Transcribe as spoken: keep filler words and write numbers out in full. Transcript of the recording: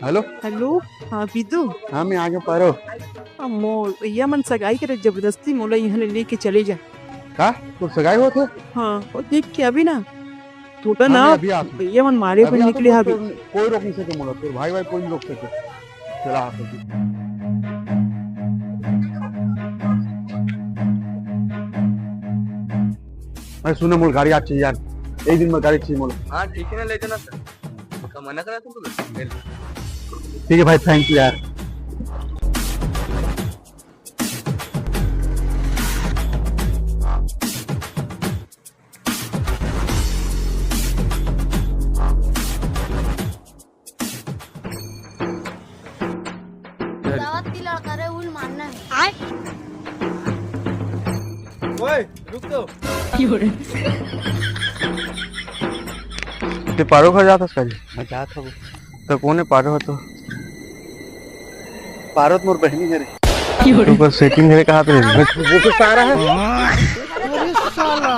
Hello. Hello. हाँ बिदु। हाँ, मैं आ गया पारो। अब मोर भैया मन सगाई करे जबरदस्ती मोला यहाँ ले लेके चले जा। का? तोर सगाई होत हे? हाँ, वो देख के अभी ना थोड़ा ना अभी, अभी आत हूँ। भैया मन मारे अभी पर आत हूँ, निकले अभी। कोई रोक नहीं सके मोला, तोर भाई भाई कोई नहीं रोक सके। चला आ सके। अरे सुन ना, मोला गाड़ी आज चाहिए यार, एक दिन में गाड़ी चाहिए मोला। हाँ ठीक है ना, ले जाना सर। का मना करा तुमको? ठीक है भाई, थैंक यू यार। दावत की लड़का रे, उल मारना है। ओए, रुक तो। ते पारो घर जात हस का जी? मैं जात हूँ। तो कौन है पारो तो? पारो तो मोर बहनी है रे। तो बस सेटिंग है कहाँ पे? वो तो सारा है। अरे साला।